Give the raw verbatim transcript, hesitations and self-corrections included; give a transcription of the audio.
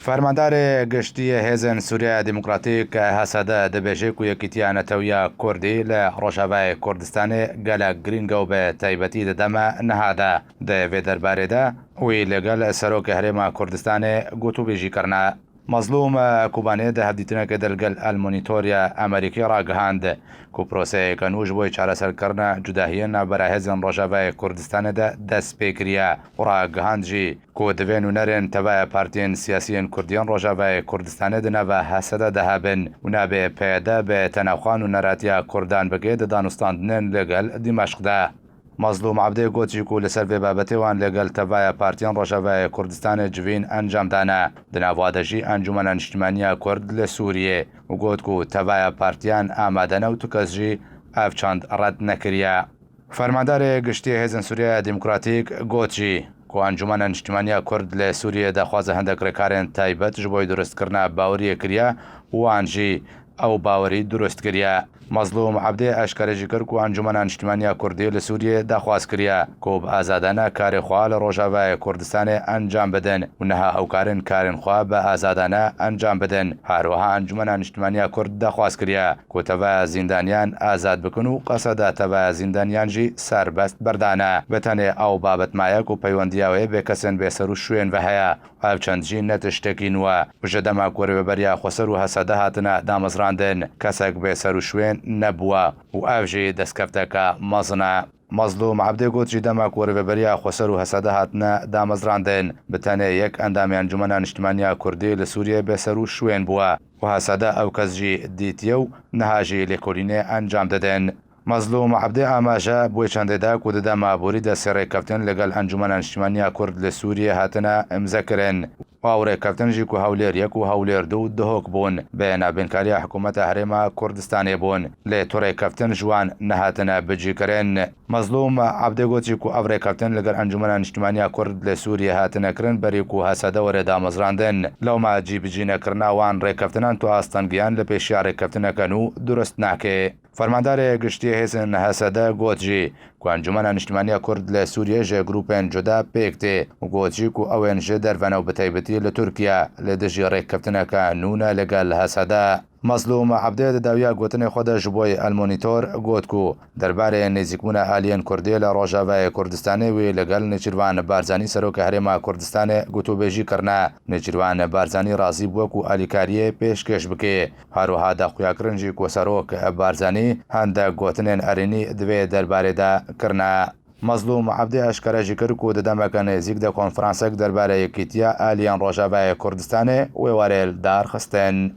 Fermandarê Giştî yê Hêzên Sûriya Demokratîk, H S D, dibêje ku Yekîtiya Netewî ya Kurdî li Rojavayê Kurdistanê gelek girîng e û bi taybetî di dema niha de. Di vê derbarê de wî li gel Serokê Herêma Kurdistanê gotûbêjî kirine. Mezlûm Kobanê di hevdîtinekê de li gel El Monitor ya Amerîkî ragihand ku proseyeke nû ji bo çareserkirina cudahiyên navbera hêzên Rojavayê Kurdistanê de dest pê kiriye û ragihand jî ku divê nûnerên tevaya partiyên siyasî yên kurdî yên Rojavayê Kurdistanê di nava H S D de hebin û nabê P Y D bi tenê xwe nûneratiya kurdan bike di danûstandinên li gel Dîmeşq de. Mezlûm Ebdê got jî ku li ser vê babetê wan li gel tevaya partiyên Rojavayê Kurdistanê civîn encam dane. Di nava de jî Encûmena Niştimanî ya Kurd li Sûriyê û got ku tevaya partiyan amade ne û tu kes jî ev çand red nekiriye. Fermandarê Giştî yê Hêzên Sûriya Demokratîk got jî ku Encûmena Niştimanî ya Kurd li Sûriyê daxwaza hindek rêkarên taybet ji bo durustkirina baweriyê kiriye û wan jî ew bawerî durust kiriye. Mezlûm Ebdê eşkere jî kir ku Encûmena Niştimanî ya Kurdî li Sûriyê daxwaz kiriye ku bi azadane karê xwe li Rojavayê Kurdistanê encam bidin û niha ew karin karên xwe bi azadane encam bidin. Her wiha Encûmena Niştimanî ya Kurd daxwaz kiriye ku tevaya zîndaniyan azad bikin û qeseda tevaya zîndaniyan jî serbest berdane. Bi tenê ew babet maye ku peywendiya wê bi kesên bêser û şwên ve heye. Ev çend jî ne tiştekî nû ye û ji dema ku rêveberiya xweser û H S D hatine damezrandin, kesek bê ser û şwên nebûye û ev jî destkefteke mezin e. Mezlûm Ebdê got, ji dema ku rêveberiya xweser û H S D hatine damezrandin, bi tenê yek endamê Encûmena Niştimanî ya Kurdî li Sûriyê bê ser û şwên bûye û H S D ew kes jî dîtiye û niha jî lêkolînê encam didin. Mezlûm Ebdê amaje bi wê çendê da ku di dema borî de sê rêkeftin li gel Encûmena Niştimanî ya Kurd li Sûriyê hatine îmzekirin û ew rêkeftin jî ku Hewlêr yek û Hewlêr du û Duhok bûn, bi navbênkariya Hikûmeta Herêma Kurdistanê bûn, lê tu rêkeftin ji wan nehatine bicîkirin. Mezlûm Ebdê got jî ku ev rêkeftin li gel Encûmena Niştimanî ya Kurd li Sûriyê hatine kirin berî ku H S D were damezrandin. Lewma cîbicînekirina wan rêkeftinan tu astengiyan li pêşiya rêkeftineke nû durust nake. Fermandarê Giştî yê Hêzên H S D got jî ku Encûmena Niştimanî ya Kurd li Sûriyê ji grûpên cuda pêk tê û got jî ku ew ên ji derve ne û bi taybetî li Tirkiye li dijî rêkeftineke nû ne li gel H S D. Mezlûm Ebdê di dawiya gotinê xwe de ji bo El Monitor got ku derbarê nêzîkbûna aliyên Kurdî li Rojavayê Kurdistanê wî li gel Nêçîrvan Barzanî Serokê Herêma Kurdistanê gotûbêjî kirine. Nêçîrvan Barzanî razî bûye ku alîkariyê pêşkêş bike. Her wiha da xuyakirin jî ku Serok Barzanî hindek gotinên erênî di vê derbarê de kirine. Mezlûm Ebdê eşkere jî kir ku di demeke nêzîk de konferansek derbarê yekîtiya aliyên Rojavayê Kurdistanê wê were li dar xistin.